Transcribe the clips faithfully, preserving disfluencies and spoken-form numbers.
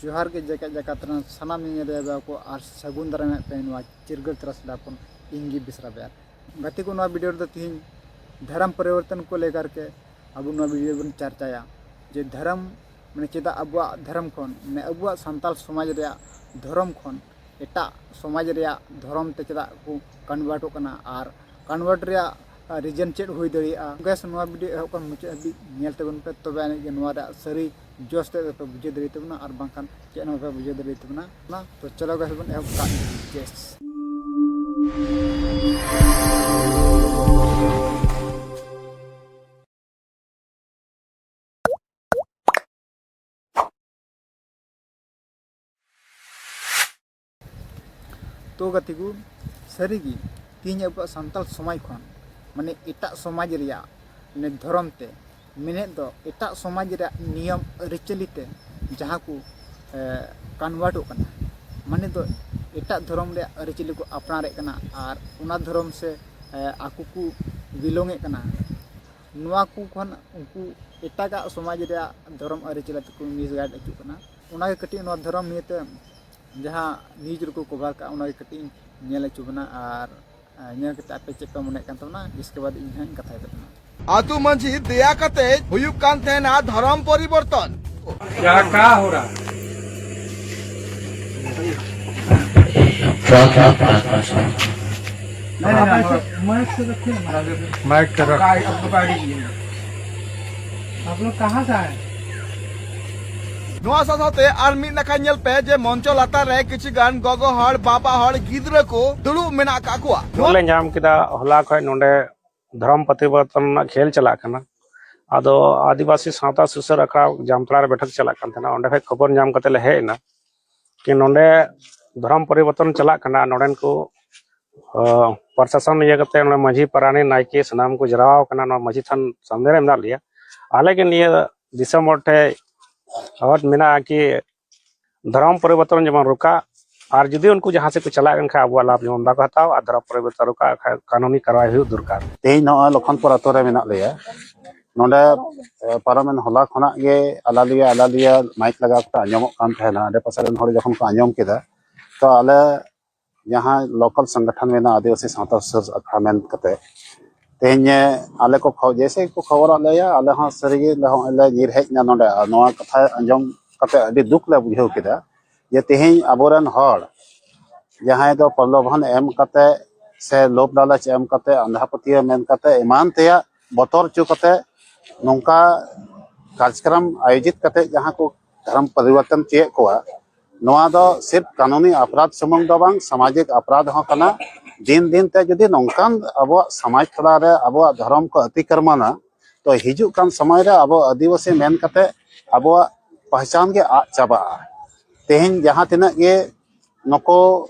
ᱡᱚᱦᱟᱨ ᱜᱮ ᱡᱮᱜᱮᱛ ᱡᱟᱠᱟᱛ ᱨᱮᱱ ᱥᱟᱱᱟᱢ ᱧᱮᱧᱮᱞᱤᱭᱟᱹ ᱠᱚ ᱟᱨ ᱥᱟᱹᱜᱩᱱ ᱫᱟᱨᱟᱢᱮᱫ ᱯᱮ ᱱᱚᱣᱟ ᱪᱤᱨᱜᱟᱹᱞ ᱛᱟᱨᱟᱥ ᱰᱟᱦᱟᱨ ᱠᱷᱚᱱ᱾ ᱤᱧ ᱜᱮ ᱵᱤᱥᱨᱟ ᱵᱮᱭᱟᱨ᱾ ᱜᱟᱛᱮ ᱠᱚ, ᱱᱚᱣᱟ ᱵᱷᱤᱰᱤᱭᱳ ᱨᱮᱫᱚ ᱛᱤᱦᱤᱧ ᱫᱷᱚᱨᱚᱢ ᱯᱚᱨᱤᱵᱚᱨᱛᱚᱱ ᱠᱚ ᱞᱮᱠᱟᱨ ᱠᱮ ᱟᱵᱚ ᱱᱚᱣᱟ ᱵᱷᱤᱰᱤᱭᱳ ᱵᱚᱱ ᱪᱟᱨᱪᱟᱭᱟ ᱡᱮ ᱫᱷᱚᱨᱚᱢ ᱢᱟᱱᱮ ᱪᱮᱫᱟᱜ ᱟᱵᱚᱣᱟᱜ ᱫᱷᱚᱨᱚᱢ ᱠᱷᱚᱱ, ᱢᱟᱱᱮ ᱟᱵᱚᱣᱟᱜ ᱥᱟᱱᱛᱟᱲ ᱥᱚᱢᱟᱡᱽ ᱨᱮᱭᱟᱜ ᱫᱷᱚᱨᱚᱢ ᱠᱷᱚᱱ ᱮᱴᱟᱜ ᱥᱚᱢᱟᱡᱽ ᱨᱮᱭᱟᱜ ᱫᱷᱚᱨᱚᱢ ᱛᱮ ᱪᱮᱫᱟᱜ ᱠᱚ ᱠᱚᱱᱵᱷᱟᱨᱴᱚᱜ ᱠᱟᱱᱟ ᱟᱨ ᱠᱚᱱᱵᱷᱟᱨᱴ ᱨᱮᱭᱟᱜ ᱨᱤᱡᱮᱱ ᱪᱮᱫ ᱦᱩᱭ ᱫᱟᱲᱮᱭᱟᱜᱼᱟ᱾ ᱜᱮᱥ, ᱱᱚᱣᱟ ᱵᱷᱤᱰᱤᱭᱳ ᱮᱦᱚᱵ ᱠᱷᱚᱱ ᱢᱩᱪᱟᱹᱫ ᱦᱟᱹᱵᱤᱡ ᱧᱮᱞ ᱛᱟᱵᱚᱱ ᱯᱮ, ᱛᱚᱵᱮ ᱟᱹᱱᱤᱡ ᱜᱮ ᱱᱚᱣᱟ ᱨᱮᱭᱟᱜ ᱥᱟᱹᱨᱤ ᱡᱚᱥ ᱛᱮᱫ ᱫᱚᱯᱮ ᱵᱩᱡᱷᱟᱹᱣ ᱫᱟᱲᱮᱭᱟᱜ ᱛᱟᱵᱚᱱᱟ, ᱟᱨ ᱵᱟᱝᱠᱷᱟᱱ ᱪᱮᱫ ᱦᱚᱸ ᱵᱟᱯᱮ ᱵᱩᱡᱷᱟᱹᱣ ᱫᱟᱲᱮᱭᱟᱜ ᱛᱟᱵᱚᱱᱟ᱾ ᱛᱚ ᱪᱚᱞᱚ ᱜᱮᱥ ᱵᱚᱱ ᱮᱦᱚᱵ ᱠᱟᱜ ᱜᱮ᱾ ᱡᱮᱥ᱾ ᱛᱚ ᱜᱟᱛᱮ ᱠᱚ, ᱥᱟᱹᱨᱤᱜᱮ ᱛᱮᱦᱮᱧ ᱟᱵᱚᱣᱟᱜ ᱥᱟᱱᱛᱟᱲ ᱥᱚᱢᱟᱡᱽ ᱠᱷᱚᱱ ᱢᱟᱱᱮ ᱮᱴᱟᱜ ᱥᱚᱢᱟᱡᱽ ᱨᱮᱭᱟᱜ ᱢᱟᱱᱮ ᱫᱷᱚᱨᱚᱢ ᱛᱮ, ᱢᱮᱱᱮᱫ ᱫᱚ ᱮᱴᱟᱜ ᱥᱚᱢᱟᱡᱽ ᱨᱮᱭᱟᱜ ᱱᱤᱭᱚᱢ ᱟᱹᱨᱤᱪᱟᱹᱞᱤ ᱛᱮ ᱡᱟᱦᱟᱸ ᱠᱚ ᱠᱚᱱᱵᱷᱟᱨᱴᱚᱜ ᱠᱟᱱᱟ, ᱢᱟᱱᱮ ᱫᱚ ᱮᱴᱟᱜ ᱫᱷᱚᱨᱚᱢ ᱨᱮᱭᱟᱜ ᱟᱹᱨᱤᱪᱟᱹᱞᱤ ᱠᱚ ᱟᱯᱱᱟᱨᱮᱫ ᱠᱟᱱᱟ ᱟᱨ ᱚᱱᱟ ᱫᱷᱚᱨᱚᱢ ᱥᱮ ᱟᱠᱚ ᱠᱚ ᱵᱤᱞᱚᱝ ᱮᱫ ᱠᱟᱱᱟ᱾ ᱱᱚᱣᱟ ᱠᱚ ᱠᱷᱚᱱ ᱩᱱᱠᱩ ᱮᱴᱟᱜᱟᱜ ᱥᱚᱢᱟᱡᱽ ᱨᱮᱭᱟᱜ ᱫᱷᱚᱨᱚᱢ ᱟᱹᱨᱤᱪᱟᱹᱞᱤ ᱛᱮᱠᱚ ᱢᱤᱥᱜᱟᱭᱤᱰ ᱦᱚᱪᱚᱜ ᱠᱟᱱᱟ᱾ ᱚᱱᱟᱜᱮ ᱠᱟᱹᱴᱤᱡ ᱱᱚᱣᱟ ᱫᱷᱚᱨᱚᱢ ᱱᱤᱭᱮᱛᱮ ᱡᱟᱦᱟᱸ ᱱᱤᱭᱩᱡᱽ ᱨᱮᱠᱚ ᱠᱚᱵᱷᱟᱨ ᱠᱟᱜᱼᱟ, ᱚᱱᱟᱜᱮ ᱠᱟᱹᱴᱤᱡ ᱤᱧ ᱧᱮᱞ ᱦᱚᱪᱚ ᱵᱚᱱᱟ ᱟᱨ ᱧᱮᱞ ᱠᱟᱛᱮ ᱟᱯᱮ ᱪᱮᱫ ᱯᱮ ᱢᱚᱱᱮᱭᱮᱫ ᱠᱟᱱ ᱛᱟᱵᱚᱱᱟ, ᱤᱥᱠᱮ ᱵᱟᱫ ᱤᱧ ᱦᱟᱸᱜ ᱤᱧ ᱠᱟᱛᱷᱟᱭ ᱛᱟᱵᱚᱱᱟ᱾ ᱟᱹᱛᱩ ᱢᱟᱹᱡᱷᱤ ᱫᱮᱭᱟ ᱠᱟᱛᱮ ᱦᱩᱭᱩᱜ ᱠᱟᱱ ᱛᱟᱦᱮᱱᱟ ᱫᱷᱚᱨᱚᱢ ᱯᱚᱨᱤᱵᱚᱨᱛᱚᱱ᱾ क्या क्या हो रहा है? क्या क्या हो रहा है? नहीं, नहीं, नहीं, माइक से रखिए ना। माइक से रख। आप लोग कहाँ से आए? ᱱᱚᱣᱟ ᱥᱟᱶ ᱥᱟᱶᱛᱮ ᱟᱨ ᱢᱤᱫ ᱱᱟᱠᱷᱟ ᱧᱮᱞ ᱯᱮ ᱡᱮ ᱢᱚᱧᱪᱚ ᱞᱟᱛᱟᱨ ᱨᱮ ᱠᱤᱪᱷᱩ ᱜᱟᱱ ᱜᱚᱜᱚ ᱦᱚᱲ, ᱵᱟᱵᱟ ᱦᱚᱲ, ᱜᱤᱫᱽᱨᱟᱹ ᱠᱚ ᱫᱩᱲᱩᱵ ᱢᱮᱱᱟᱜ ᱟᱠᱟᱫ ᱠᱚᱣᱟ᱾ ᱠᱷᱚᱵᱚᱨ ᱞᱮ ᱧᱟᱢ ᱠᱮᱫᱟ ᱦᱚᱞᱟ ᱠᱷᱚᱱ ᱱᱚᱰᱮ ᱫᱷᱚᱨᱚᱢ ᱯᱚᱨᱤᱵᱚᱨᱛᱚᱱ ᱨᱮᱱᱟᱜ ᱠᱷᱮᱞ ᱪᱟᱞᱟᱜ ᱠᱟᱱᱟ᱾ ᱟᱫᱚ ᱟᱹᱫᱤᱵᱟᱹᱥᱤ ᱥᱟᱶᱛᱟ ᱥᱩᱥᱟᱹᱨ ᱟᱠᱷᱲᱟ ᱡᱟᱢᱛᱟᱲᱟ ᱨᱮ ᱵᱮᱴᱷᱚᱠ ᱪᱟᱞᱟᱜ ᱠᱟᱱ ᱛᱟᱦᱮᱱᱟ, ᱚᱸᱰᱮ ᱠᱷᱚᱱ ᱠᱷᱚᱵᱚᱨ ᱧᱟᱢ ᱠᱟᱛᱮ ᱞᱮ ᱦᱮᱡ ᱮᱱᱟ ᱠᱤ ᱱᱚᱰᱮ ᱫᱷᱚᱨᱚᱢ ᱯᱚᱨᱤᱵᱚᱨᱛᱚᱱ ᱪᱟᱞᱟᱜ ᱠᱟᱱᱟ᱾ ᱱᱚᱰᱮᱱ ᱠᱚ ᱯᱨᱚᱥᱟᱥᱚᱱ ᱤᱭᱟᱹ ᱠᱟᱛᱮ ᱱᱚᱰᱮ ᱢᱟᱹᱡᱷᱤ, ᱯᱟᱨᱟᱱᱤᱠ, ᱱᱟᱭᱠᱮ ᱥᱟᱱᱟᱢ ᱠᱚ ᱡᱟᱨᱣᱟ ᱟᱠᱟᱱᱟ ᱱᱚᱣᱟ ᱢᱟᱹᱡᱷᱤ ᱛᱷᱟᱱ ᱥᱟᱢᱱᱮ ᱨᱮ ᱢᱮᱱᱟᱜ ᱞᱮᱭᱟ᱾ ᱟᱞᱮ ᱜᱮ ᱱᱤᱭᱟᱹ ᱫᱤᱥᱚᱢ ᱦᱚᱲ ᱴᱷᱮᱱ ᱟᱣᱟᱡᱽ ᱢᱮᱱᱟᱜᱼᱟ ᱠᱤ ᱫᱷᱚᱨᱚᱢ ᱯᱚᱨᱤᱵᱚᱨᱛᱚᱱ ᱡᱮᱢᱚᱱ ᱨᱩᱠᱟ, ᱟᱨ ᱡᱩᱫᱤ ᱩᱱᱠᱩ ᱡᱟᱦᱟᱸ ᱥᱮᱫ ᱠᱚ ᱪᱟᱞᱟᱜ ᱠᱟᱱ ᱠᱷᱟᱱ ᱟᱵᱚᱣᱟᱜ ᱞᱟᱵᱷ ᱡᱮᱢᱚᱱ ᱵᱟᱠᱚ ᱦᱟᱛᱟᱣ, ᱟᱨ ᱫᱷᱚᱨᱚᱢ ᱯᱚᱨᱤᱵᱚᱨᱛᱚᱱ ᱨᱩᱠᱟ, ᱠᱟᱹᱱᱩᱱᱤ ᱠᱟᱨᱣᱟᱭ ᱦᱩᱭᱩᱜ ᱫᱚᱨᱠᱟᱨ᱾ ᱛᱮᱦᱮᱧ ᱱᱚᱜᱼᱚᱭ ᱞᱚᱠᱷᱚᱱᱯᱩᱨ ᱟᱛᱳ ᱨᱮ ᱢᱮᱱᱟᱜ ᱞᱮᱭᱟ᱾ ᱱᱚᱰᱮ ᱯᱟᱨᱚᱢᱮᱱ ᱦᱚᱞᱟ ᱠᱷᱚᱱᱟᱜ ᱜᱮ ᱟᱞᱟᱞᱤᱭᱟ ᱟᱞᱟᱞᱤᱭᱟ ᱢᱟᱭᱤᱠ ᱞᱟᱜᱟᱣ ᱠᱟᱛᱮ ᱟᱸᱡᱚᱢᱚᱜ ᱠᱟᱱ ᱛᱟᱦᱮᱱᱟ᱾ ᱟᱰᱮ ᱯᱟᱥᱮ ᱨᱮᱱ ᱦᱚᱲ ᱡᱚᱠᱷᱚᱱ ᱠᱚ ᱟᱸᱡᱚᱢ ᱠᱮᱫᱟ, ᱛᱚ ᱟᱞᱮ ᱡᱟᱦᱟᱸ ᱞᱳᱠᱟᱞ ᱥᱚᱝᱜᱚᱴᱷᱚᱱ ᱢᱮᱱᱟᱜᱼᱟ, ᱟᱹᱫᱤᱵᱟᱹᱥᱤ ᱥᱟᱶᱛᱟ ᱥᱩᱥᱟᱹᱨ ᱟᱠᱷᱲᱟ ᱢᱮᱱ ᱠᱟᱛᱮ, ᱛᱮᱦᱮᱧ ᱟᱞᱮ ᱠᱚ ᱠᱷᱚ-, ᱡᱮᱭᱥᱮ ᱠᱚ ᱠᱷᱚᱵᱚᱨᱟᱫ ᱞᱮᱭᱟ, ᱟᱞᱮ ᱦᱚᱸ ᱥᱟᱹᱨᱤᱜᱮ ᱱᱚᱜᱼᱚᱭ ᱞᱮ ᱧᱤᱨ ᱦᱮᱡ ᱮᱱᱟ ᱱᱚᱰᱮ᱾ ᱟᱨ ᱱᱚᱣᱟ ᱠᱟᱛᱷᱟ ᱟᱸᱡᱚᱢ ᱠᱟᱛᱮ ᱟᱹᱰᱤ ᱫᱩᱠ ᱞᱮ ᱵᱩᱡᱷᱟᱹᱣ ᱠᱮᱫᱟ ᱡᱮ ᱛᱮᱦᱮᱧ ᱟᱵᱚᱨᱮᱱ ᱦᱚᱲ ᱡᱟᱦᱟᱸᱭ ᱫᱚ ᱯᱨᱚᱞᱳᱵᱷᱚᱱ ᱮᱢ ᱠᱟᱛᱮ ᱥᱮ ᱞᱳᱵᱷ ᱞᱟᱞᱚᱪ ᱮᱢ ᱠᱟᱛᱮ, ᱟᱸᱫᱷᱟ ᱯᱟᱹᱛᱭᱟᱹᱣ ᱢᱮᱱ ᱠᱟᱛᱮ, ᱮᱢᱟᱱ ᱛᱮᱭᱟᱜ ᱵᱚᱛᱚᱨ ᱦᱚᱪᱚ ᱠᱟᱛᱮ ᱱᱚᱝᱠᱟ ᱠᱟᱨᱡᱚᱠᱨᱚᱢ ᱟᱭᱳᱡᱤᱛ ᱠᱟᱛᱮ ᱡᱟᱦᱟᱸ ᱠᱚ ᱫᱷᱚᱨᱚᱢ ᱯᱚᱨᱤᱵᱚᱨᱛᱚᱱ ᱦᱚᱪᱚᱭᱮᱫ ᱠᱚᱣᱟ, ᱱᱚᱣᱟ ᱫᱚ ᱥᱤᱨᱯ ᱠᱟᱹᱱᱩᱱᱤ ᱚᱯᱨᱟᱫᱷ ᱥᱩᱢᱩᱝ ᱫᱚ ᱵᱟᱝ, ᱥᱟᱢᱟᱡᱤᱠ ᱚᱯᱨᱟᱫᱷ ᱦᱚᱸ ᱠᱟᱱᱟ᱾ ᱫᱤᱱ ᱫᱤᱱ ᱛᱮ ᱡᱩᱫᱤ ᱱᱚᱝᱠᱟᱱ ᱟᱵᱚᱣᱟᱜ ᱥᱚᱢᱟᱡᱽ ᱛᱟᱞᱟ ᱨᱮ ᱟᱵᱚᱣᱟᱜ ᱫᱷᱚᱨᱚᱢ ᱠᱚ ᱟᱹᱛᱤᱠᱨᱚᱢᱟᱱᱟ, ᱛᱚ ᱦᱤᱡᱩᱜ ᱠᱟᱱ ᱥᱚᱢᱚᱭ ᱨᱮ ᱟᱵᱚ ᱟᱹᱫᱤᱵᱟᱹᱥᱤ ᱢᱮᱱ ᱠᱟᱛᱮ ᱟᱵᱚᱣᱟᱜ ᱯᱟᱦᱪᱟᱱ ᱜᱮ ᱟᱫ ᱪᱟᱵᱟᱜᱼᱟ᱾ ᱛᱮᱦᱮᱧ ᱡᱟᱦᱟᱸ ᱛᱤᱱᱟᱹᱜ ᱜᱮ ᱱᱩᱠᱩ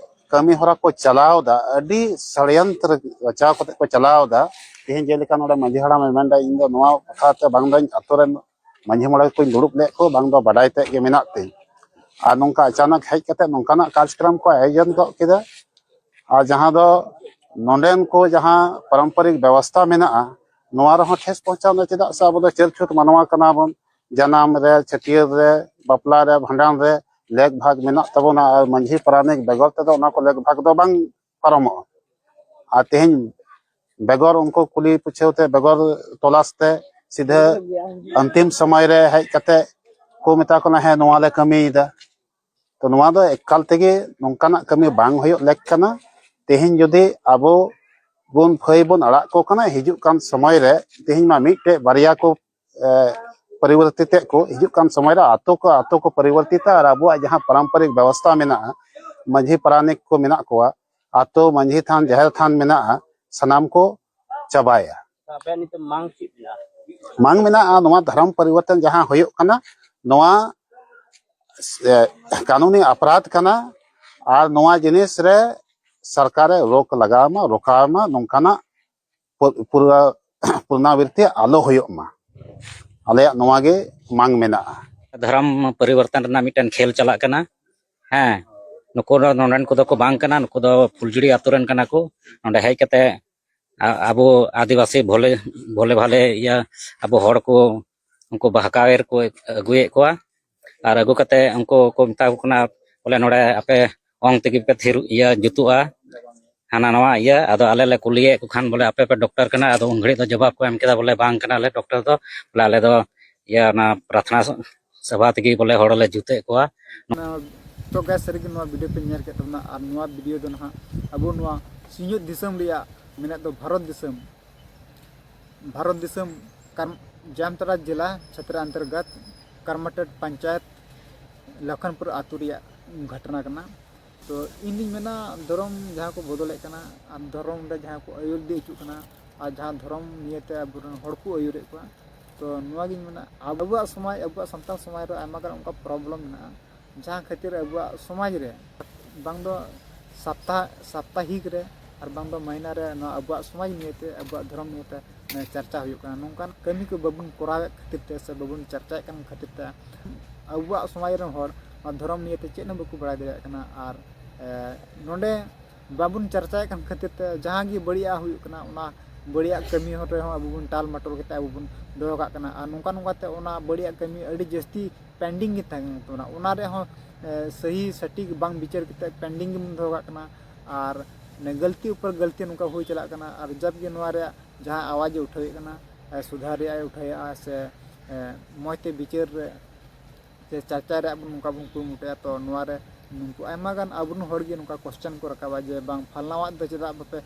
ᱠᱟᱹᱢᱤ ᱦᱚᱨᱟ ᱠᱚ ᱪᱟᱞᱟᱣ ᱮᱫᱟ, ᱟᱹᱰᱤ ᱥᱟᱲᱭᱚᱱᱛᱨᱚ ᱨᱟᱪᱟᱣ ᱠᱟᱛᱮ ᱠᱚ ᱪᱟᱞᱟᱣ ᱮᱫᱟ᱾ ᱛᱮᱦᱮᱧ ᱡᱮᱞᱮᱠᱟ ᱱᱚᱰᱮ ᱢᱟᱹᱡᱷᱤ ᱦᱟᱲᱟᱢᱮ ᱢᱮᱱᱫᱟ, ᱤᱧ ᱫᱚ ᱱᱚᱣᱟ ᱠᱟᱛᱷᱟ ᱛᱮ ᱵᱟᱝ ᱫᱚᱧ ᱟᱛᱳ ᱨᱮᱱ ᱢᱟᱹᱡᱷᱤ ᱢᱚᱬᱮ ᱠᱚᱧ ᱫᱩᱲᱩᱵ ᱞᱮᱫ ᱠᱚ, ᱵᱟᱝ ᱫᱚ ᱵᱟᱰᱟᱭ ᱛᱮᱫ ᱜᱮ ᱢᱮᱱᱟᱜ ᱛᱤᱧ᱾ ᱟᱨ ᱱᱚᱝᱠᱟ ᱟᱪᱟᱱᱚᱠ ᱦᱮᱡ ᱠᱟᱛᱮ ᱱᱚᱝᱠᱟᱱᱟᱜ ᱠᱟᱨᱡᱚᱠᱨᱚᱢ ᱠᱚ ᱟᱭᱳᱡᱚᱱ ᱜᱚᱫ ᱠᱮᱫᱟ᱾ ᱟᱨ ᱡᱟᱦᱟᱸ ᱫᱚ ᱱᱚᱰᱮᱱ ᱠᱚ ᱡᱟᱦᱟᱸ ᱯᱟᱨᱚᱢᱯᱚᱨᱤᱠ ᱵᱮᱵᱚᱥᱛᱷᱟ ᱢᱮᱱᱟᱜᱼᱟ, ᱱᱚᱣᱟ ᱨᱮᱦᱚᱸ ᱴᱷᱮᱥ ᱯᱚᱦᱪᱟᱣ ᱮᱱᱟ᱾ ᱪᱮᱫᱟᱜ ᱥᱮ ᱟᱵᱚ ᱫᱚ ᱪᱟᱹᱞ ᱪᱷᱩᱛ ᱢᱟᱱᱣᱟ ᱠᱟᱱᱟ ᱵᱚᱱ᱾ ᱡᱟᱱᱟᱢ ᱨᱮ, ᱪᱷᱟᱹᱴᱭᱟᱹᱨ ᱨᱮ, ᱵᱟᱯᱞᱟ ᱨᱮ, ᱵᱷᱟᱸᱰᱟᱱ ᱨᱮ ᱞᱮᱠ ᱵᱷᱟᱜᱽ ᱢᱮᱱᱟᱜ ᱛᱟᱵᱚᱱᱟ, ᱟᱨ ᱢᱟᱹᱡᱷᱤ ᱯᱟᱨᱟᱱᱤᱠ ᱵᱮᱜᱚᱨ ᱛᱮᱫᱚ ᱚᱱᱟ ᱠᱚ ᱞᱮᱠ ᱵᱷᱟᱜᱽ ᱫᱚ ᱵᱟᱝ ᱯᱟᱨᱚᱢᱚᱜᱼᱟ᱾ ᱟᱨ ᱛᱮᱦᱮᱧ ᱵᱮᱜᱚᱨ ᱩᱱᱠᱩ ᱠᱩᱞᱤ ᱯᱩᱪᱷᱟᱹᱣ ᱛᱮ, ᱵᱮᱜᱚᱨ ᱛᱚᱞᱟᱥ ᱛᱮ ᱥᱤᱫᱷᱟᱹ ᱚᱱᱛᱤᱢ ᱥᱚᱢᱚᱭ ᱨᱮ ᱦᱮᱡ ᱠᱟᱛᱮ ᱠᱚ ᱢᱮᱛᱟ ᱠᱚ ᱠᱟᱱᱟ, "ᱦᱮᱸ, ᱱᱚᱣᱟ ᱞᱮ ᱠᱟᱹᱢᱤᱭᱮᱫᱟ᱾" ᱛᱚ ᱱᱚᱣᱟ ᱫᱚ ᱮᱠᱟᱞ ᱛᱮᱜᱮ ᱱᱚᱝᱠᱟᱱᱟᱜ ᱠᱟᱹᱢᱤ ᱵᱟᱝ ᱦᱩᱭᱩᱜ ᱞᱮᱠ ᱠᱟᱱᱟ᱾ ᱛᱮᱦᱮᱧ ᱡᱩᱫᱤ ᱟᱵᱚ ᱵᱚᱱ ᱯᱷᱟᱹᱭ ᱵᱚᱱ ᱟᱲᱟᱜ ᱠᱚ ᱠᱟᱱᱟ, ᱦᱤᱡᱩᱜ ᱠᱟᱱ ᱥᱚᱢᱚᱭ ᱨᱮ ᱛᱮᱦᱮᱧ ᱢᱟ ᱢᱤᱫᱴᱮᱡ ᱵᱟᱨᱭᱟ ᱠᱚ, ᱮ, ᱯᱚᱨᱤᱵᱚᱨᱛᱤᱛᱮᱫ ᱠᱚ, ᱦᱤᱡᱩᱜ ᱠᱟᱱ ᱥᱚᱢᱚᱭ ᱨᱮ ᱟᱛᱳ ᱠᱚ, ᱟᱛᱳ ᱠᱚ ᱯᱚᱨᱤᱵᱚᱨᱛᱤᱛᱟ ᱟᱨ ᱟᱵᱚᱣᱟᱜ ᱡᱟᱦᱟᱸ ᱯᱟᱨᱚᱢᱯᱚᱨᱤᱠ ᱵᱮᱵᱚᱥᱛᱷᱟ ᱢᱮᱱᱟᱜᱼᱟ, ᱢᱟᱹᱡᱷᱤ ᱯᱟᱨᱟᱱᱤᱠ ᱠᱚ ᱢᱮᱱᱟᱜ ᱠᱚᱣᱟ, ᱟᱛᱳ ᱢᱟᱹᱡᱷᱤ ᱛᱷᱟᱱ, ᱡᱟᱦᱮᱨ ᱛᱷᱟᱱ ᱢᱮᱱᱟᱜᱼᱟ, ᱥᱟᱱᱟᱢ ᱠᱚ ᱪᱟᱵᱟᱭᱟ᱾ ᱟᱯᱮᱭᱟᱜ ᱱᱤᱛᱚᱜ ᱢᱟᱝ ᱪᱮᱫ ᱢᱮᱱᱟᱜᱼᱟ? ᱢᱟᱝ ᱢᱮᱱᱟᱜᱼᱟ, ᱱᱚᱣᱟ ᱫᱷᱚᱨᱚᱢ ᱯᱚᱨᱤᱵᱚᱨᱛᱚᱱ ᱡᱟᱦᱟᱸ ᱦᱩᱭᱩᱜ ᱠᱟᱱᱟ, ᱱᱚᱣᱟ, ᱮ, ᱠᱟᱹᱱᱩᱱᱤ ᱚᱯᱨᱟᱫᱷ ᱠᱟᱱᱟ᱾ ᱟᱨ ᱱᱚᱣᱟ ᱡᱤᱱᱤᱥ ᱨᱮ ᱥᱚᱨᱠᱟᱨᱮ ᱨᱳᱠ ᱞᱟᱜᱟᱣ ᱢᱟ, ᱨᱚᱠᱟᱣ ᱢᱟ, ᱱᱚᱝᱠᱟᱱᱟᱜ ᱯᱩ-, ᱯᱩᱨᱟ-, ᱯᱩᱱᱟᱵᱨᱤᱛᱤ ᱟᱞᱚ ᱦᱩᱭᱩᱜ ᱢᱟ᱾ ᱟᱞᱮᱭᱟᱜ ᱱᱚᱣᱟ ᱜᱮ ᱢᱟᱝ ᱢᱮᱱᱟᱜᱼᱟ᱾ ᱫᱷᱚᱨᱚᱢ ᱯᱚᱨᱤᱵᱚᱨᱛᱚᱱ ᱨᱮᱱᱟᱜ ᱢᱤᱫᱴᱮᱱ ᱠᱷᱮᱞ ᱪᱟᱞᱟᱜ ᱠᱟᱱᱟ᱾ ᱦᱮᱸ, ᱱᱩᱠᱩ ᱫᱚ ᱱᱚᱰᱮᱱ ᱠᱚᱫᱚ ᱠᱚ ᱵᱟᱝ ᱠᱟᱱᱟ, ᱱᱩᱠᱩ ᱫᱚ ᱯᱷᱩᱞᱡᱩᱲᱤ ᱟᱛᱳ ᱨᱮᱱ ᱠᱟᱱᱟ ᱠᱚ᱾ ᱱᱚᱰᱮ ᱦᱮᱡ ᱠᱟᱛᱮ ᱟ- ᱟᱵᱚ ᱟᱹᱫᱤᱵᱟᱹᱥᱤ ᱵᱷᱳᱞᱮ ᱵᱷᱳᱞᱮ ᱵᱷᱟᱞᱮ ᱤᱭᱟᱹ ᱟᱵᱚ ᱦᱚᱲ ᱠᱚ ᱩᱱᱠᱩ ᱵᱟᱦᱠᱟᱣᱮᱨ ᱠᱚ ᱟᱹᱜᱩᱭᱮᱫ ᱠᱚᱣᱟ᱾ ᱟᱨ ᱟᱹᱜᱩ ᱠᱟᱛᱮ ᱩᱱᱠᱩ ᱠᱚ ᱢᱮᱛᱟ ᱠᱚ ᱠᱟᱱᱟ, ᱵᱚᱞᱮ ᱱᱚᱰᱮ ᱟᱯᱮ ᱚᱝ ᱛᱮᱜᱮ ᱯᱮ ᱛᱷᱤᱨ ᱤᱭᱟᱹ ᱡᱩᱛᱩᱜᱼᱟ, ᱦᱟᱱᱟ ᱱᱟᱣᱟ ᱤᱭᱟᱹ᱾ ᱟᱫᱚ ᱟᱞᱮ ᱞᱮ ᱠᱩᱞᱤᱭᱮᱫ ᱠᱚ ᱠᱷᱟᱱ ᱵᱚᱞᱮ ᱟᱯᱮ ᱯᱮ ᱰᱚᱠᱴᱚᱨ ᱠᱟᱱᱟ, ᱟᱫᱚ ᱩᱱ ᱜᱷᱟᱹᱲᱤᱡ ᱫᱚ ᱡᱚᱵᱟᱵ ᱠᱚ ᱮᱢ ᱠᱮᱫᱟ ᱵᱚᱞᱮ ᱵᱟᱝ ᱠᱟᱱᱟᱞᱮ ᱰᱚᱠᱴᱚᱨ ᱫᱚ, ᱵᱚᱞᱮ ᱟᱞᱮ ᱫᱚ ᱤᱭᱟᱹ ᱚᱱᱟ ᱯᱨᱟᱨᱛᱷᱱᱟ ᱥᱚᱵᱷᱟ ᱛᱮᱜᱮ ᱵᱚᱞᱮ ᱦᱚᱲ ᱞᱮ ᱡᱩᱛᱮᱫ ᱠᱚᱣᱟ᱾ ᱛᱚ ᱜᱟᱭ ᱥᱟᱹᱨᱤᱜᱮ ᱱᱚᱣᱟ ᱵᱷᱤᱰᱤᱭᱳ ᱯᱮ ᱧᱮᱞ ᱠᱮᱫ ᱛᱟᱵᱚᱱᱟ, ᱟᱨ ᱱᱚᱣᱟ ᱵᱷᱤᱰᱤᱭᱳ ᱫᱚ ᱱᱟᱦᱟᱜ ᱟᱵᱚ ᱱᱚᱣᱟ ᱥᱤᱧᱚᱛ ᱫᱤᱥᱚᱢ ᱨᱮᱭᱟᱜ ᱢᱮᱱᱮᱫ ᱫᱚ ᱵᱷᱟᱨᱚᱛ ᱫᱤᱥᱚᱢ ᱵᱷᱟᱨᱚᱛ ᱫᱤᱥᱚᱢ ᱠᱟᱨ- ᱡᱟᱢᱛᱟᱲᱟ ᱡᱮᱞᱟ ᱪᱷᱟᱛᱨᱟ ᱚᱱᱛᱚᱨᱜᱚᱛ ᱠᱟᱨᱢᱟᱴᱟᱴ ᱯᱚᱧᱪᱟᱭᱮᱛ ᱞᱚᱠᱷᱚᱱᱯᱩᱨ ᱟᱹᱛᱩ ᱨᱮᱭᱟᱜ ᱜᱷᱚᱴᱚᱱᱟ ᱠᱟᱱᱟ᱾ ᱛᱚ ᱤᱧ ᱫᱩᱧ ᱢᱮᱱᱟ, ᱫᱷᱚᱨᱚᱢ ᱡᱟᱦᱟᱸ ᱠᱚ ᱵᱚᱫᱚᱞᱮᱫ ᱠᱟᱱᱟ ᱟᱨ ᱫᱷᱚᱨᱚᱢ ᱨᱮ ᱡᱟᱦᱟᱸ ᱠᱚ ᱟᱹᱭᱩᱨ ᱤᱫᱤ ᱦᱚᱪᱚᱜ ᱠᱟᱱᱟ ᱟᱨ ᱡᱟᱦᱟᱸ ᱫᱷᱚᱨᱚᱢ ᱱᱤᱭᱮᱛᱮ ᱟᱵᱚᱨᱮᱱ ᱦᱚᱲ ᱠᱚ ᱟᱹᱭᱩᱨᱮᱫ ᱠᱚᱣᱟ, ᱛᱚ ᱱᱚᱣᱟᱜᱤᱧ ᱢᱮᱱᱟ, ᱟᱵᱚᱣᱟᱜ ᱥᱚᱢᱟᱡᱽ, ᱟᱵᱚᱣᱟᱜ ᱥᱟᱱᱛᱟᱲ ᱥᱚᱢᱟᱡᱽ ᱨᱮ ᱟᱭᱢᱟ ᱜᱟᱱ ᱚᱱᱠᱟ ᱯᱨᱚᱵᱞᱮᱢ ᱢᱮᱱᱟᱜᱼᱟ, ᱡᱟᱦᱟᱸ ᱠᱷᱟᱹᱛᱤᱨ ᱟᱵᱚᱣᱟᱜ ᱥᱚᱢᱟᱡᱽ ᱨᱮ ᱵᱟᱝ ᱫᱚ ᱥᱟᱯᱛᱟ ᱥᱟᱯᱛᱟᱦᱤᱠ ᱨᱮ ᱟᱨ ᱵᱟᱝ ᱫᱚ ᱢᱟᱹᱦᱱᱟᱹ ᱨᱮ ᱱᱚᱣᱟ ᱟᱵᱚᱣᱟᱜ ᱥᱚᱢᱟᱡᱽ ᱱᱤᱭᱮᱛᱮ, ᱟᱵᱚᱣᱟᱜ ᱫᱷᱚᱨᱚᱢ ᱱᱤᱭᱮᱛᱮ ᱪᱟᱨᱪᱟ ᱦᱩᱭᱩᱜ ᱠᱟᱱᱟ᱾ ᱱᱚᱝᱠᱟᱱ ᱠᱟᱹᱢᱤ ᱠᱚ ᱵᱟᱵᱚᱱ ᱠᱚᱨᱟᱣᱮᱫ ᱠᱷᱟᱹᱛᱤᱨ ᱛᱮ ᱥᱮ ᱵᱟᱵᱚᱱ ᱪᱟᱨᱪᱟᱭᱮᱫ ᱠᱟᱱ ᱠᱷᱟᱹᱛᱤᱨ ᱛᱮ ᱟᱵᱚᱣᱟᱜ ᱥᱚᱢᱟᱡᱽ ᱨᱮᱱ ᱦᱚᱲ ᱱᱚᱣᱟ ᱫᱷᱚᱨᱚᱢ ᱱᱤᱭᱮᱛᱮ ᱪᱮᱫ ᱦᱚᱸ ᱵᱟᱠᱚ ᱵᱟᱲᱟᱭ ᱫᱟᱲᱮᱭᱟᱜ ᱠᱟᱱᱟ᱾ ᱟᱨ ᱱᱚᱰᱮ ᱵᱟᱵᱚᱱ ᱪᱟᱨᱪᱟᱭᱮᱫ ᱠᱟᱱ ᱠᱷᱟᱹᱛᱤᱨ ᱛᱮ ᱡᱟᱦᱟᱸ ᱜᱮ ᱵᱟᱹᱲᱤᱡᱟᱜ ᱦᱩᱭᱩᱜ ᱠᱟᱱᱟ, ᱚᱱᱟ ᱵᱟᱹᱲᱤᱡᱟᱜ ᱠᱟᱹᱢᱤ ᱦᱚᱨ ᱨᱮᱦᱚᱸ ᱟᱵᱚ ᱵᱚᱱ ᱴᱟᱞ ᱢᱟᱴᱚᱞ ᱠᱟᱛᱮ ᱟᱵᱚ ᱵᱚᱱ ᱫᱚᱦᱚ ᱠᱟᱜ ᱠᱟᱱᱟ᱾ ᱟᱨ ᱱᱚᱝᱠᱟ ᱱᱚᱝᱠᱟᱛᱮ ᱚᱱᱟ ᱵᱟᱹᱲᱤᱡᱟᱜ ᱠᱟᱹᱢᱤ ᱟᱹᱰᱤ ᱡᱟᱹᱥᱛᱤ ᱯᱮᱱᱰᱤᱝ ᱜᱮ ᱛᱟᱦᱮᱸ ᱠᱟᱱ ᱛᱟᱵᱚᱱᱟ, ᱚᱱᱟ ᱨᱮᱦᱚᱸ ᱥᱟᱹᱦᱤ ᱥᱚᱴᱷᱤᱠ ᱵᱟᱝ ᱵᱤᱪᱟᱹᱨ ᱠᱟᱛᱮ ᱯᱮᱱᱰᱤᱝ ᱜᱮᱵᱚᱱ ᱫᱚᱦᱚ ᱠᱟᱜ ᱠᱟᱱᱟ᱾ ᱟᱨ ᱜᱟᱹᱞᱛᱤ ᱩᱯᱚᱨ ᱜᱟᱹᱞᱛᱤ ᱱᱚᱝᱠᱟ ᱦᱩᱭ ᱪᱟᱞᱟᱜ ᱠᱟᱱᱟ᱾ ᱟᱨ ᱡᱟᱵ ᱜᱮ ᱱᱚᱣᱟ ᱨᱮᱭᱟᱜ ᱡᱟᱦᱟᱸ ᱟᱣᱟᱡᱽ ᱮ ᱩᱴᱷᱟᱹᱣᱮᱫ ᱠᱟᱱᱟ, ᱥᱩᱫᱷᱟᱹᱨ ᱨᱮᱭᱟᱜ ᱮ ᱩᱴᱷᱟᱹᱣᱮᱫᱼᱟ ᱥᱮ ᱢᱚᱡᱽ ᱛᱮ ᱵᱤᱪᱟᱹᱨ ᱨᱮ ᱥᱮ ᱪᱟᱨᱪᱟ ᱨᱮᱭᱟᱜ ᱵᱚᱱ ᱱᱚᱝᱠᱟ ᱵᱚᱱ ᱠᱩᱨᱩᱢᱩᱴᱩᱭᱟ, ᱛᱚ ᱱᱚᱣᱟ ᱨᱮ ᱱᱩᱠᱩ ᱟᱭᱢᱟ ᱜᱟᱱ ᱟᱵᱚᱨᱮᱱ ᱦᱚᱲ ᱜᱮ ᱱᱚᱝᱠᱟ ᱠᱚᱥᱪᱟᱱ ᱠᱚ ᱨᱟᱠᱟᱵᱟ ᱡᱮ ᱵᱟᱝ ᱯᱷᱟᱞᱱᱟᱣᱟᱜ ᱫᱚ ᱪᱮᱫᱟᱜ ᱵᱟᱯᱮ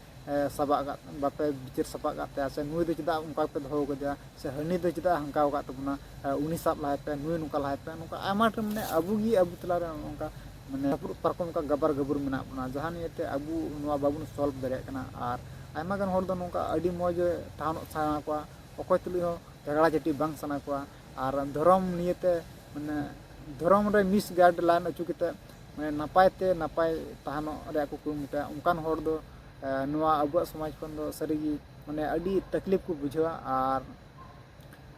ᱥᱟᱵᱟᱜ ᱟᱠᱟᱫ, ᱵᱟᱯᱮ ᱵᱤᱪᱟᱹᱨ ᱥᱟᱯᱟᱜ ᱟᱠᱟᱫ ᱛᱟᱭᱟ, ᱥᱮ ᱱᱩᱭ ᱫᱚ ᱪᱮᱫᱟᱜ ᱚᱱᱠᱟ ᱯᱮ ᱫᱚᱦᱚ ᱟᱠᱟᱫᱮᱭᱟ, ᱥᱮ ᱦᱟᱹᱱᱤ ᱫᱚ ᱪᱮᱫᱟᱜ ᱦᱟᱱᱠᱟ ᱟᱠᱟᱫ ᱛᱟᱵᱚᱱᱟ, ᱩᱱᱤ ᱥᱟᱵ ᱞᱟᱦᱟᱭ ᱯᱮ, ᱱᱩᱭ ᱱᱚᱝᱠᱟ ᱞᱟᱦᱟᱭ ᱯᱮ, ᱱᱚᱝᱠᱟ ᱟᱭᱢᱟ ᱰᱷᱮᱨ ᱢᱟᱱᱮ ᱟᱵᱚ ᱜᱮ ᱟᱵᱚ ᱛᱟᱞᱟᱨᱮ ᱱᱚᱝᱠᱟ ᱢᱟᱱᱮ ᱨᱟᱹᱯᱩᱫ ᱯᱟᱨᱠᱚᱢ ᱞᱮᱠᱟ ᱜᱟᱵᱟᱨ ᱜᱟᱹᱵᱩᱨ ᱢᱮᱱᱟᱜ ᱵᱚᱱᱟ, ᱡᱟᱦᱟᱸ ᱱᱤᱭᱮᱛᱮ ᱟᱵᱚ ᱱᱚᱣᱟ ᱵᱟᱵᱚᱱ ᱥᱚᱞᱵᱷ ᱫᱟᱲᱮᱭᱟᱜ ᱠᱟᱱᱟ᱾ ᱟᱨ ᱟᱭᱢᱟ ᱜᱟᱱ ᱦᱚᱲ ᱫᱚ ᱱᱚᱝᱠᱟ ᱟᱹᱰᱤ ᱢᱚᱡᱽ ᱛᱟᱦᱮᱱᱚᱜ ᱥᱟᱱᱟ ᱠᱚᱣᱟ, ᱚᱠᱚᱭ ᱛᱩᱞᱩᱡ ᱦᱚᱸ ᱡᱷᱟᱜᱽᱲᱟ ᱡᱷᱟᱹᱴᱤ ᱵᱟᱝ ᱥᱟᱱᱟ ᱠᱚᱣᱟ᱾ ᱟᱨ ᱫᱷᱚᱨᱚᱢ ᱱᱤᱭᱮᱛᱮ ᱢᱟᱱᱮ ᱫᱷᱚᱨᱚᱢ ᱨᱮ ᱢᱤᱥ ᱜᱟᱭᱤᱰ ᱞᱟᱭᱤᱱ ᱚᱪᱚ ᱠᱟᱛᱮ ᱢᱟᱱᱮ ᱱᱟᱯᱟᱭ ᱛᱮ ᱱᱟᱯᱟᱭ ᱛᱟᱦᱮᱱᱚᱜ ᱨᱮᱭᱟᱜ ᱠᱚ ᱠᱩᱨᱩᱢᱩᱴᱩᱭᱟ, ᱚᱱᱠᱟᱱ ᱦᱚᱲ ᱫᱚ ᱱᱚᱣᱟ ᱟᱵᱚᱣᱟᱜ ᱥᱚᱢᱟᱡᱽ ᱠᱷᱚᱱ ᱫᱚ ᱥᱟᱹᱨᱤᱜᱮ ᱢᱟᱱᱮ ᱟᱹᱰᱤ ᱛᱟᱠᱞᱤᱯ ᱠᱚ ᱵᱩᱡᱷᱟᱹᱣᱟ᱾ ᱟᱨ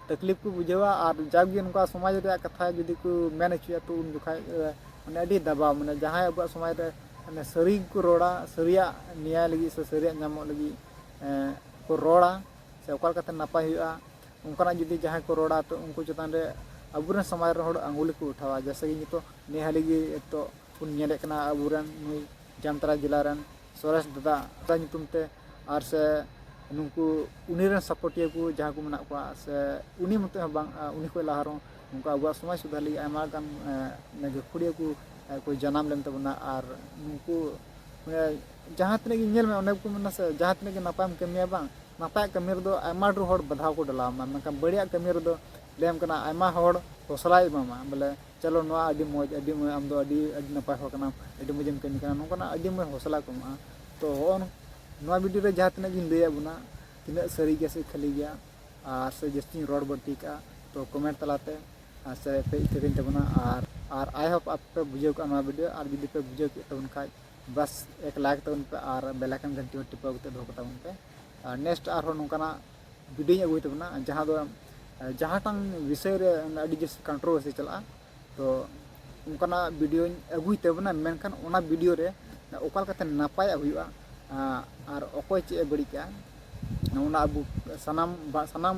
ᱛᱟᱠᱞᱤᱯ ᱠᱚ ᱵᱩᱡᱷᱟᱹᱣᱟ᱾ ᱟᱨ ᱡᱟᱣᱜᱮ ᱱᱚᱝᱠᱟ ᱥᱚᱢᱟᱡᱽ ᱨᱮᱭᱟᱜ ᱠᱟᱛᱷᱟ ᱡᱩᱫᱤ ᱠᱚ ᱢᱮᱱ ᱦᱚᱪᱚᱭᱟ, ᱛᱚ ᱩᱱ ᱡᱚᱠᱷᱟᱡ ᱢᱟᱱᱮ ᱟᱹᱰᱤ ᱫᱟᱵᱟᱣ, ᱢᱟᱱᱮ ᱡᱟᱦᱟᱸᱭ ᱟᱵᱚᱣᱟᱜ ᱥᱚᱢᱟᱡᱽ ᱨᱮ ᱢᱟᱱᱮ ᱥᱟᱹᱨᱤ ᱜᱮᱠᱚ ᱨᱚᱲᱟ, ᱥᱟᱹᱨᱤᱭᱟᱜ ᱱᱮᱭᱟᱭ ᱞᱟᱹᱜᱤᱫ ᱥᱮ ᱥᱟᱹᱨᱤᱭᱟᱜ ᱧᱟᱢᱚᱜ ᱞᱟᱹᱜᱤᱫ, ᱮᱸ, ᱠᱚ ᱨᱚᱲᱟ ᱥᱮ ᱚᱠᱟ ᱞᱮᱠᱟᱛᱮ ᱱᱟᱯᱟᱭ ᱦᱩᱭᱩᱜᱼᱟ, ᱚᱱᱠᱟᱱᱟᱜ ᱡᱩᱫᱤ ᱡᱟᱦᱟᱸᱭ ᱠᱚ ᱨᱚᱲᱟ, ᱛᱚ ᱩᱱᱠᱩ ᱪᱮᱛᱟᱱ ᱨᱮ ᱟᱵᱚᱨᱮᱱ ᱥᱚᱢᱟᱡᱽ ᱨᱮᱱ ᱦᱚᱲ ᱟᱝᱜᱩᱞᱤ ᱠᱚ ᱩᱴᱷᱟᱣᱟ᱾ ᱡᱮᱭᱥᱮ ᱠᱤ ᱱᱤᱛᱚᱜ ᱱᱮ ᱦᱟᱹᱞᱤ ᱜᱮ ᱱᱤᱛᱚᱜ ᱵᱚᱱ ᱧᱮᱞᱮᱫ ᱠᱟᱱᱟ, ᱟᱵᱚᱨᱮᱱ ᱱᱩᱭ ᱡᱟᱢᱛᱟᱲᱟ ᱡᱮᱞᱟ ᱨᱮᱱ ᱥᱚᱨᱮᱥ ᱫᱟᱫᱟ, ᱫᱟᱫᱟ ᱧᱩᱛᱩᱢ ᱛᱮ, ᱟᱨ ᱥᱮ ᱱᱩᱠᱩ ᱩᱱᱤ ᱨᱮᱱ ᱥᱟᱯᱚᱴᱤᱭᱟᱹ ᱠᱚ ᱡᱟᱦᱟᱸ ᱠᱚ ᱢᱮᱱᱟᱜ ᱠᱚᱣᱟ, ᱥᱮ ᱩᱱᱤ ᱢᱚᱛᱚ ᱦᱚᱸ ᱵᱟᱝ, ᱩᱱᱤ ᱠᱷᱚᱱ ᱞᱟᱦᱟ ᱨᱮᱦᱚᱸ ᱱᱚᱝᱠᱟ ᱟᱵᱚᱣᱟᱜ ᱥᱚᱢᱟᱡᱽ ᱥᱩᱫᱷᱟᱨ ᱞᱟᱹᱜᱤᱫ ᱟᱭᱢᱟ ᱜᱟᱱ, ᱮ, ᱜᱟᱹᱠᱷᱩᱲᱤᱭᱟᱹ ᱠᱚ, ᱮ, ᱠᱚ ᱡᱟᱱᱟᱢ ᱞᱮᱱ ᱛᱟᱵᱚᱱᱟ᱾ ᱟᱨ ᱱᱩᱠᱩ, ᱢᱟᱱᱮ, ᱡᱟᱦᱟᱸ ᱛᱤᱱᱟᱹᱜ ᱜᱮ ᱧᱮᱞ ᱢᱮ, ᱚᱱᱮ ᱠᱚ ᱢᱮᱱᱟ ᱥᱮ, ᱡᱟᱦᱟᱸ ᱛᱤᱱᱟᱹᱜ ᱜᱮ ᱱᱟᱯᱟᱭᱮᱢ ᱠᱟᱹᱢᱤᱭᱟ ᱵᱟᱝ, ᱱᱟᱯᱟᱭᱟᱜ ᱠᱟᱹᱢᱤ ᱨᱮᱫᱚ ᱟᱭᱢᱟ ᱰᱷᱮᱨ ᱦᱚᱲ ᱵᱟᱫᱷᱟᱣ ᱠᱚ ᱰᱟᱞᱟᱣ ᱟᱢᱟ, ᱢᱮᱱᱠᱷᱟᱱ ᱵᱟᱹᱲᱤᱡᱟᱜ ᱠᱟᱹᱢᱤ ᱨᱮᱫᱚ ᱞᱟᱹᱭᱟᱢ ᱠᱟᱱᱟ, ᱟᱭᱢᱟ ᱦᱚᱲ ᱦᱚᱥᱞᱟᱭ ᱮᱢᱟᱢᱟ, ᱵᱚᱞᱮ, "ᱪᱚᱞᱚ, ᱱᱚᱣᱟ ᱟᱹᱰᱤ ᱢᱚᱡᱽ, ᱟᱹᱰᱤ ᱢᱚᱡᱽ, ᱟᱢ ᱫᱚ ᱟᱹᱰᱤ, ᱟᱹᱰᱤ ᱱᱟᱯᱟᱭ ᱦᱚᱲ ᱠᱟᱱᱟᱢ, ᱟᱹᱰᱤ ᱢᱚᱡᱽ ᱮᱢ ᱠᱟᱹᱢᱤ ᱠᱟᱱᱟ", ᱱᱚᱝᱠᱟᱱᱟᱜ ᱟᱹᱰᱤ ᱢᱚᱡᱽ ᱦᱚᱥᱞᱟ ᱠᱚ ᱮᱢᱚᱜᱼᱟ᱾ ᱛᱚ ᱦᱚᱸᱜᱼᱚ ᱱᱚᱣᱟ ᱵᱷᱤᱰᱤᱭᱳ ᱨᱮ ᱡᱟᱦᱟᱸ ᱛᱤᱱᱟᱹᱜ ᱜᱤᱧ ᱞᱟᱹᱭᱟᱫ ᱵᱚᱱᱟ, ᱛᱤᱱᱟᱹᱜ ᱥᱟᱹᱨᱤ ᱜᱮᱭᱟ ᱥᱮ ᱠᱷᱟᱹᱞᱤ ᱜᱮᱭᱟ, ᱟᱨ ᱥᱮ ᱡᱟᱹᱥᱛᱤᱧ ᱨᱚᱲ ᱵᱟᱹᱲᱛᱤ ᱠᱟᱜᱼᱟ, ᱛᱚ ᱠᱚᱢᱮᱱᱴ ᱛᱟᱞᱟᱛᱮ, ᱟᱨ ᱥᱮ ᱯᱮ ᱤᱠᱟᱹ ᱠᱟᱹᱧ ᱛᱟᱵᱚᱱᱟ᱾ ᱟᱨ, ᱟᱨ I hope ᱟᱯᱮ ᱯᱮ ᱵᱩᱡᱷᱟᱹᱣ ᱠᱟᱜᱼᱟ ᱱᱚᱣᱟ ᱵᱷᱤᱰᱤᱭᱳ, ᱟᱨ ᱡᱩᱫᱤ ᱯᱮ ᱵᱩᱡᱷᱟᱹᱣ ᱠᱮᱫ ᱛᱟᱵᱚᱱ ᱠᱷᱟᱡ, ᱵᱟᱥ ᱮᱠ ᱞᱟᱭᱤᱠ ᱛᱟᱵᱚᱱ ᱯᱮ ᱟᱨ ᱵᱮᱞ ᱟᱭᱠᱚᱱ ᱜᱷᱟᱱᱴᱤ ᱦᱚᱸ ᱴᱤᱯᱟᱹᱣ ᱠᱟᱛᱮ ᱫᱚᱦᱚ ᱠᱟᱛᱟᱵᱚᱱ ᱯᱮ᱾ ᱟᱨ ᱱᱮᱠᱥᱴ ᱟᱨᱦᱚᱸ ᱱᱚᱝᱠᱟᱱᱟᱜ ᱵᱷᱤᱰᱤᱭᱳᱧ ᱟᱹᱜᱩᱭ ᱛᱟᱵᱚᱱᱟ, ᱡᱟᱦᱟᱸ ᱫᱚ, ᱮ, ᱡᱟᱦᱟᱸᱴᱟᱝ ᱵᱤᱥᱚᱭ ᱨᱮ ᱟᱹᱰᱤ ᱡᱟᱹᱥᱛᱤ ᱠᱚᱱᱴᱨᱳᱵᱷᱟᱨᱥᱤ ᱪᱟᱞᱟᱜᱼᱟ, ᱛᱚ ᱚᱱᱠᱟᱱᱟᱜ ᱵᱷᱤᱰᱤᱭᱳᱧ ᱟᱹᱜᱩᱭ ᱛᱟᱵᱚᱱᱟ, ᱢᱮᱱᱠᱷᱟᱱ ᱚᱱᱟ ᱵᱷᱤᱰᱤᱭᱳ ᱨᱮ ᱚᱠᱟ ᱞᱮᱠᱟᱛᱮ ᱱᱟᱯᱟᱭᱟᱜ ᱦᱩᱭᱩᱜᱼᱟ, ᱟ, ᱟᱨ ᱚᱠᱚᱭ ᱪᱮᱫ ᱮ ᱵᱟᱹᱲᱤᱡ ᱠᱟᱜᱼᱟ, ᱚᱱᱟ ᱟᱵᱚ ᱥᱟᱱᱟᱢ ᱵᱟ-, ᱥᱟᱱᱟᱢ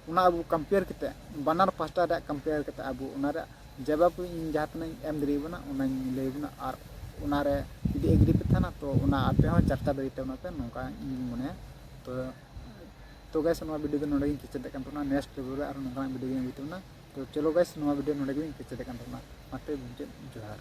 ᱚᱱᱟ ᱟᱵᱚ ᱠᱚᱢᱯᱮᱭᱟᱨ ᱠᱟᱛᱮ, ᱵᱟᱱᱟᱨ ᱯᱟᱥᱴᱟ ᱨᱮᱭᱟᱜ ᱠᱚᱢᱯᱮᱭᱟᱨ ᱠᱟᱛᱮ ᱟᱵᱚ ᱚᱱᱟ ᱨᱮᱭᱟᱜ ᱡᱟᱵᱟᱵ ᱤᱧ ᱡᱟᱦᱟᱸ ᱛᱤᱱᱟᱹᱜ ᱤᱧ ᱮᱢ ᱫᱟᱲᱮᱭᱟᱵᱚᱱᱟ, ᱚᱱᱟᱧ ᱞᱟᱹᱭ ᱟᱵᱚᱱᱟ᱾ ᱟᱨ ᱚᱱᱟ ᱨᱮ ᱡᱩᱫᱤ ᱮᱜᱽᱨᱤ ᱯᱮ ᱛᱟᱦᱮᱱᱟ, ᱛᱚ ᱚᱱᱟ ᱟᱯᱮ ᱦᱚᱸ ᱪᱟᱨᱪᱟ ᱫᱟᱲᱮᱭᱟᱜ ᱛᱟᱵᱚᱱᱟ ᱯᱮ, ᱱᱚᱝᱠᱟ ᱤᱧ ᱢᱚᱱᱮᱭᱟ᱾ ᱛᱚ, ᱛᱚ ᱜᱟᱭᱥ, ᱱᱚᱣᱟ ᱵᱷᱤᱰᱤᱭᱳ ᱫᱚ ᱱᱚᱰᱮ ᱜᱤᱧ ᱠᱮᱪᱮᱫᱮᱫ ᱠᱟᱱ ᱛᱟᱵᱚᱱᱟ᱾ ᱱᱮᱠᱥᱴ ᱵᱷᱤᱰᱤᱭᱳ ᱨᱮ ᱟᱨᱦᱚᱸ ᱱᱚᱝᱠᱟᱱᱟᱜ ᱵᱷᱤᱰᱤᱭᱳ ᱜᱤᱧ ᱟᱹᱜᱩᱭ ᱛᱟᱵᱚᱱᱟ᱾ ᱛᱚ ᱪᱚᱞᱚ ᱜᱟᱭᱥ, ᱱᱚᱣᱟ ᱵᱷᱤᱰᱤᱭᱳ ᱱᱚᱰᱮ ᱜᱤᱧ ᱠᱮᱪᱮᱫᱮᱫ ᱠᱟᱱ ᱛᱟᱵᱚᱱᱟ᱾ ᱢᱟ ᱛᱚᱵᱮ ᱢᱩᱪᱟᱹᱫ, ᱡᱚᱦᱟᱨ᱾